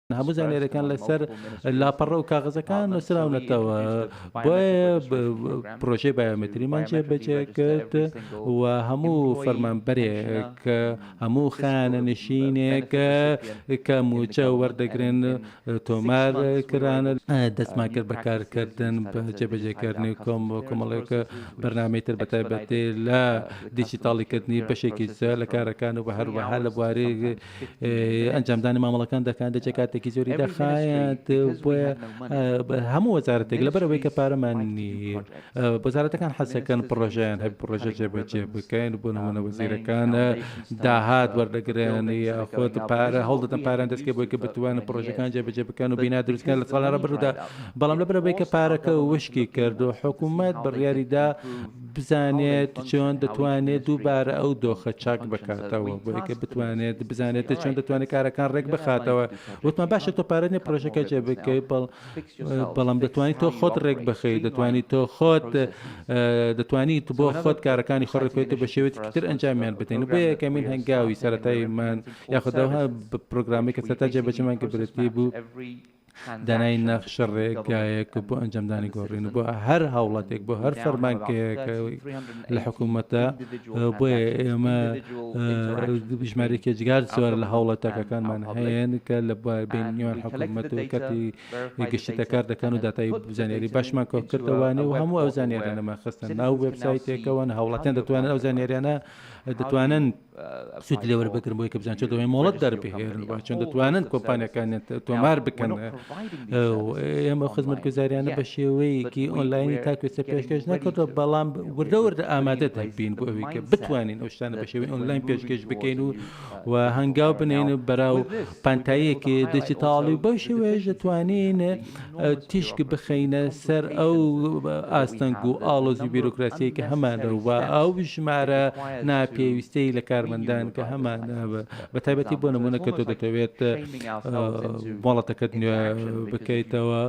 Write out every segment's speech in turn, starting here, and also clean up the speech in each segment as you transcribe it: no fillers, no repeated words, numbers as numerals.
هەموو زانیاریەکان لەسەر لاپەڕە و کاغەزەکان نووسراونەتەوە، بۆیە پرۆژەی بایۆمەتریمان جێبەجێ کرد و هەموو فەرمانبەرێک، هەموو خانەنشینێک کە مووچە وەردەگرن تۆمار کران. دەستمان کرد بە کارکردن بە جێبەجێکردنی کۆمەڵێک بەرنامەی تر بەتایبەتی لە دیجیتاڵیکردنی بەشێکی زۆر لە کارەکان و هەروەها لە بواری ئەنجامدانی مامەڵەکان دەکات دەچێت کاتێکی زۆری دەخایەت بۆیە هەموو وەزارەتێک لەبەرەوەی کە پارەمان نییە وەزارەتەکان حەزەکەن پڕۆژەیان هەبێت پڕۆژە جێبەجێ بکەین بۆ نمونە وەزیرەکان داهات وەردەگرن یاخود پارە هەوڵدەدەن پارەیان دەستکەوێت بۆی کە بتوانن پڕۆژەکان جێبەجێ بکەن و بینا دروستکەن لە ساڵی ڕابردوودا بەڵام لەبەرئەوەی کە پارەکە وشکی کرد و حکوومەت بڕیاریدا بزانێت چۆن دەتوانێت دووبارە ئەو دۆخە چاک بکاتەوە بۆی کە بتوانێت بزانێت چۆن دەتوانێت کارەکان ڕێک بخاتەوە وتمان باشە تۆ پارە نیە پرۆژەکە جێ بکەی بەڵام دەتوانیت تۆ خۆت ڕێک بخەیت دەتوانیت تۆ خۆت دەتوانیت بۆ خۆت کارەکانی خۆ ڕێک بە شێوەیەکی تر ئەنجامیان بدەین بۆ یەکەمین هەنگاوی سەرەتاییمان یاخودەوە پرۆگرامی کە سەرەتا جێبەجێمان کە برێتی بوو دانای نەخشە ڕێگایەک بۆ ئەنجامدانی گۆڕین بۆ هەر هاوڵاتێک بۆ هەر فەرمانگەیەک لە حکوومەتە بۆیە ئێمە ژمارەیەکی جگار زۆر لە هاوڵە تاکەکانمان هەیەن کە لە بینیوان حکوومەت و کەرتی گشتیدا کار دەکەن و داتای زانیاری باشمان کۆکردەوانێ و هەموو ئەو زانیاریانەمان خستە ناو وێبسایتێکەوە هاوڵاتیان دەتوانن ئەو زانیاریانە دەتوانن سوود لێ وەربگرن بۆی کە بزانن چۆن دەتوانن مۆڵەت دەربهێنن و چۆن دەتوانن کۆمپانیاکانیان تۆمار بکەن ئێمە خزمەتگوزاریانە بە شێوەیەکی ئۆنلاینی تاکو ئێستا پێشکەش نەکردووە بەڵام وردە وردە ئامادە دەبین بۆ ئەوەی کە بتوانین ئەو شتانە بە شێوەی ئۆنلاین پێشکەش بکەین و و هەنگاو بنێین بەرەو پانتاییەکی دیجیتاڵی و بەو شێوەیەش دەتوانین تیشک بخەینە سەر ئەو ئاستەنگ و ئاڵۆزی بیرۆکراسیەی کە هەمانە و ئەو ژمارە ناپێویستەی لە کارمەندان کە هەمانە بە تایبەتی بۆ نمونە کە تۆ دەتەوێت مۆڵەتەکەت نوێ بکەیتەوە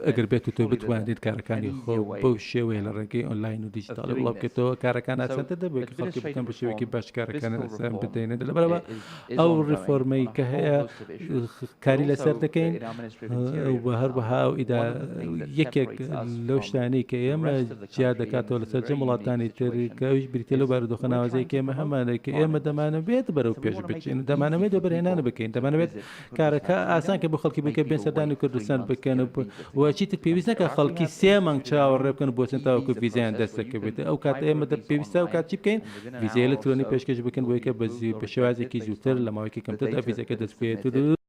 ئەگەر بێت و تۆ بتوانیت کارەکانی خۆ بەو شێوەیە لە ڕێگەی ئۆنلاین و دیجیتاڵی بڵاو بکەیتەوە کارەکان ئاسانتر دەبێت کە خەڵکی بکەن بە شێوەیەکی باش کارەکان ئاسان بدەین لەبەرئەوە ئەو ڕیفۆرمەی کە هەیە کاری لەسەر دەکەین و هەروەها ئەو ئیدا یەکێک لەو شتانەی کە ئێمە جیا دەکاتەوە لە سەرجەم وڵاتانی تر کە ئەویش بریتیە لەو بارودۆخە ناوازەی کە ئێمە هەمانە کە ئێمە دەمانەوێت بەرەو پێش بچین دەمانەوێت وەبەرهێنان بکەین دەمانەوێت کارەکە ئاسان کە بۆ خەڵکی بکە بێن سەردانی کوردستان بکەن و چیتر پێویست نەکە خەڵکی سێ مانگ چاوەڕێ بکەن بۆ چەند تاوەکو ڤیزایان دەست دەکەوێت ئەو کاتە ئێمە پێویستە ئەو کات چی بکەین ڤیزای ئەلکترۆنی پێشکەش بکەن بۆی کە بە شێوازێکی زووتر لە ماوەیەکی کەمتردا ڤیزەکە دەست بکەوێت.